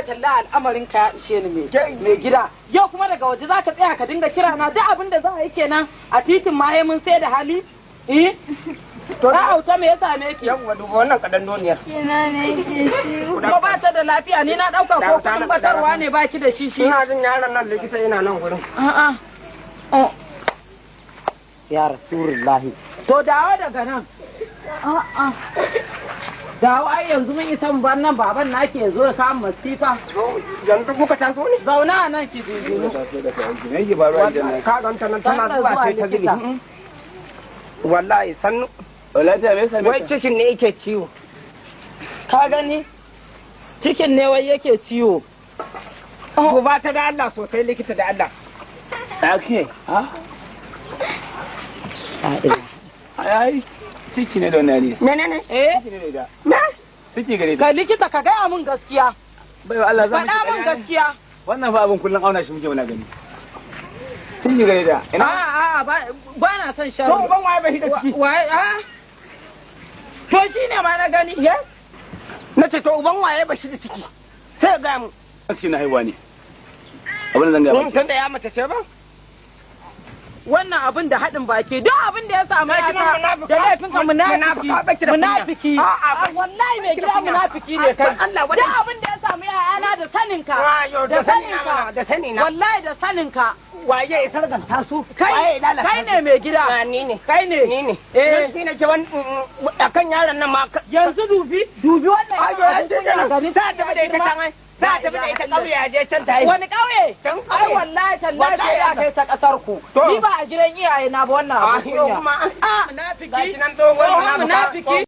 Wallahi tallahi al'amarin ka ya ishe ni mai gida. Yau kuma daga waje zaka tsaya ka dinga kira na, duk abin da za a yi kenan a titin ma mun sai da hali. Eh? To na auta, me ya same ki? Yawwa, duba wannan kadan doniyar. Kina ne yake ciwo. Ko ba ta da lafiya? Ni na dauka ko kudin batarwa ne baki da shi shi. Ina jin yaron nan likita yana nan gurin. A'a. Oh. Ya Rasulullahi. To dawo daga nan. A'a. Dawo, ai yanzu mun isa mu bar nan, baban nake ya zo ya samu masifa. Yanzu kuka taso ne? Zauna a nan ki jujunu. Me yake faruwa idan na Ka ganta nan tana Tana zuwa zuwa sai ta zubi. likita. Wallahi sannu. Lafiya, me yasa? Wai cikin ne yake ciwo. Ka gani? Cikin ne wai yake ciwo. Duba ta da Allah sosai, likita, da Allah. Ake ha, ai ciki ne da wannan ne. Menene? Eh? Ciki ne da Me? Ciki gare ta. Ka likita, ka gaya mun gaskiya. Bai wa Allah, za mu Faɗa mun gaskiya. Wannan fa abin kullun auna shi muke muna gani. Ciki gare ta ina. A'a, ba na son To sharri. uban waye bai da ciki? Waye a? To shine ma na gani. Ye? Na ce to uban waye ba shi da ciki? Sai ga mu. Ciki na haihuwa ne. Abin da zan ga Mun maki. tunda ya mace ce ba? Wannan abin da haɗin baki, duk abin da ya samu Mai gidan yata munafuka. da laifin ka, munafiki. Munafuka, baki da kunya. Munafiki. A'a, A, wallahi mai gida, kunya. munafiki ne kai. Allah, Duk abin da ya samu yayana da saninka. Ayo, Da da sani na saninka. mana, da sani na. Wallahi da saninka. Waye ya sarganta su? Kai, Waye ya lalata kai su? ne mai gida. Ah, ni ne. Kai ne. Ni ne. Eh. Ni ne ke wani akan yaron nan ma. Yanzu dubi, dubi wannan. Ayo, yanzu kenan. Gani. Za a tafi da ita can ai. Za a tafi da ita ƙauye, a je can ta yi. Wani ƙauye? Can Ai ƙauye. wallahi tallahi Wallahi sai ya kai ta ƙasar ku. To. Ni ba a gidan iyaye na ba wannan Ah, abu kunya. kuma. Ah, munafiki. Gashi nan tsohon Tsohon munafuka. munafiki.